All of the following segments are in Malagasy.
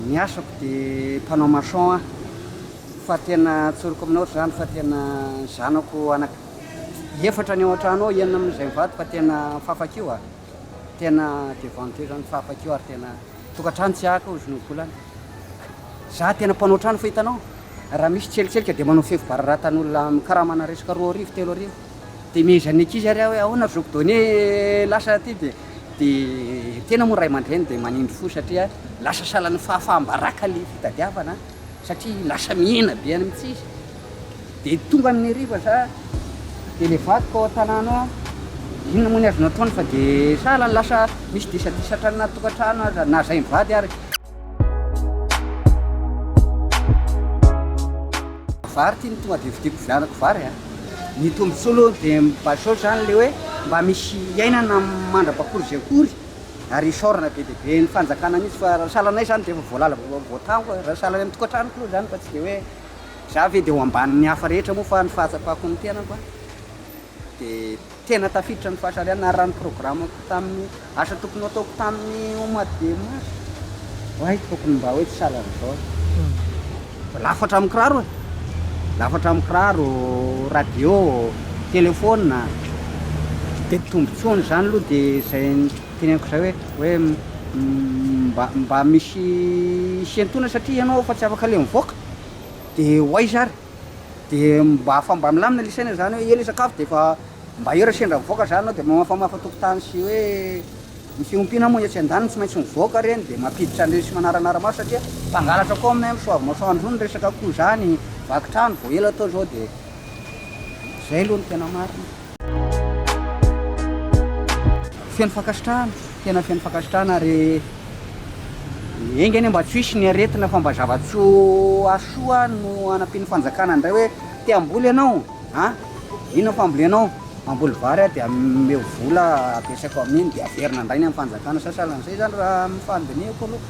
Ny asako dia mpanao maçon aho fa tena tsoriko aminao ry zany fa tena ny zanako anaky efatra ny ao an-trano ao, enina amin'izay mivady fa tena fafakio a! Tena devant Dieu zany fafakio ary tena tokantrano tsy haka hozy ny ohabolana. Za tena mpanao trano fa hitanao raha misy tselitselika dia manao fefy bararatan'olona mikaramana resaka 2000 3000 dia mehezan'ny ankizy ary aho hoe ahoana ry zoky donné lasa aty dia Dia tena moa ray aman-dreny dia manindry fo satria lasa sahalan'ny fahafaham-baraka ilay fitadiavana satria lasa mihena be any mihitsy izy. Dia tonga amin'ny hariva za dia ilay vadiko ao an-tanàna ao, inona moa ny azonao ataony fa dia sahala ny lasa misy disadisa hatrany anaty tokantrano aza na zay mivady ary. Vary ity no tonga dia vidiako vidianako vary a. Ny tombotsoa aloha dia mba sao zany le hoe mba misy iainana mandra-pakory izay akory ary isaorana be dia be ny fanjakana mihitsy fa raha sahala anay zany dia efa voalala voatango e, raha sahala any amin'ny tokantranoko aloha zany fa tsy dia hoe za ve dia ho ambanin'ny hafa rehetra moa fa ny fahatsapako ny tenako a dia Tena tafiditra ny fahasarihana ary raha ny programme-ko tamin'ny asa tokony ho ataoko tamin'ny au mois de mars, oay tokony mba hoe tsy sahala an'izao e. Fa lafo hatramin'ny kiraro e, lafo hatramin'ny kiraro, radio, téléphone. Dia tombotsoany izany aloha dia izay teneniko izay hoe hoe mba mba misy fisentoana satria ianao efa tsy afaka le mivoaka dia ho aiza ary. Dia mba afa mba milamina le saina zany hoe eo le sakafo dia efa mba eo raha sendra mivoaka zany anao dia mamafamafa tokotany sy hoe ny fiompiana moa etsy andaniny tsy maintsy mivoaka reny dia mampiditra an'ireny sy manaranara-maso satria mpangalatra koa aminay amin'ny soavimasoandro iny resaka akoho zany, vaky trano vao ela tao zao dia zay aloha no tena marina. Feno fankasitrahana, tena feno fankasitrahana ary enga anie mba tsy ho hisy ny aretina fa mba zava-tsoa hahasoa no hanampian'ny fanjakana indray hoe te hamboly ianao an, inona ny fambolenao? Mamboly vary aho dia omeo vola ampiasaiko amin'iny dia averina indray ny amin'ny fanjakana, sa sahalan'izay izany raha ny fandinihako aloha.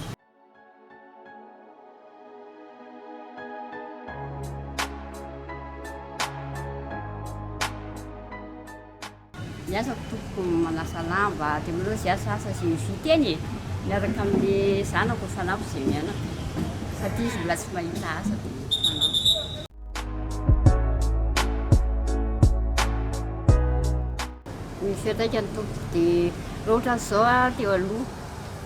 Ny asako tompoko manasa lamba dia maloha zay asa asa zay vita eny e, miaraka amin'ny zanako mifanampy zay mianaka satria izy mbola tsy mahita asa dia mifanampy. Ny fiantraikany tompoko dia raha ohatran'izao aho teo aloha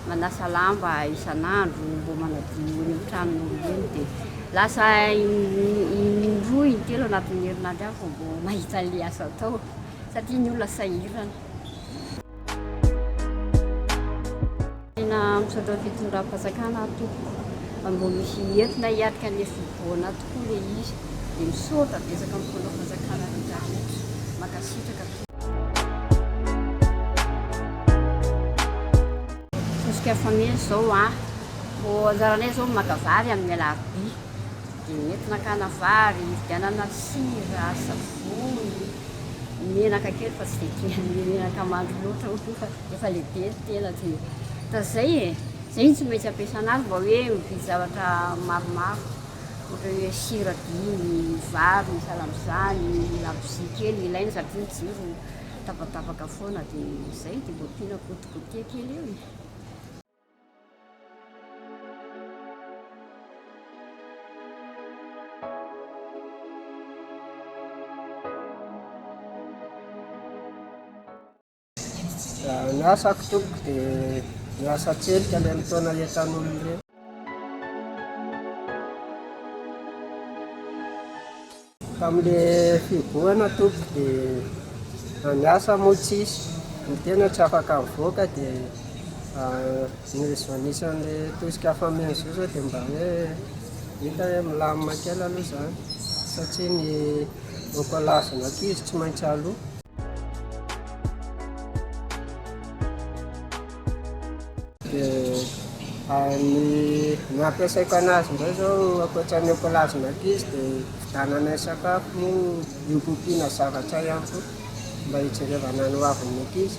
manasa lamba isan'andro mbô manadio eny amin'ny tranon'olona eny dia lasa indroa intelo anatin'ny herinandro ihany vao mbô mahita an'ilay asa atao satria ny olona sahirana. Tena misaotra ny fitondram-panjakana aho tompoko fa mbô misy entina hiatrika an'ilay fihibohana tokoa ilay izy dia misaotra betsaka ny fitondram-panjakana rehetra rehetra. Mankasitraka tompoko. Tosika fameno zao an! Vao anjaranay zao maka vary amin'ny alarobia dia entina hakana vary, hividianana sira, savony, menaka kely fa tsy dia tia an'ilay menaka mandry loatra moa fa efa lehibe ny tena dia fa zay e! Zay no tsy maintsy ampiasana azy mba hoe mividy zavatra maromaro ohatra hoe sira dimy, vary sahala amin'izany, labozia kely ilaina satria ny jiro tapatapaka foana dia izay dia mba ampiana gotigote kely eo e. Ny asako tompoko dia miasa an-tselika ilay mitaona entan'olona ireny. Tamin'ilay fihibohana tompoko dia ny asa moa tsisy, ny tena tsy afaka mivoaka dia ny zo anisan'ilay tosika fameno zo zao dia mba hoe hita hoe milamina kely aloha izany satria ny ôkôlazin'ankizy tsy maintsy aloa. Dia ny ny ampiasaiko anazy indray zao ankoatran'ny ôkôlazin'ankizy dia hividiananay sakafo moa hiompiompiana zavatra ihany koa mba hijerevana ny hoavin'ny ankizy.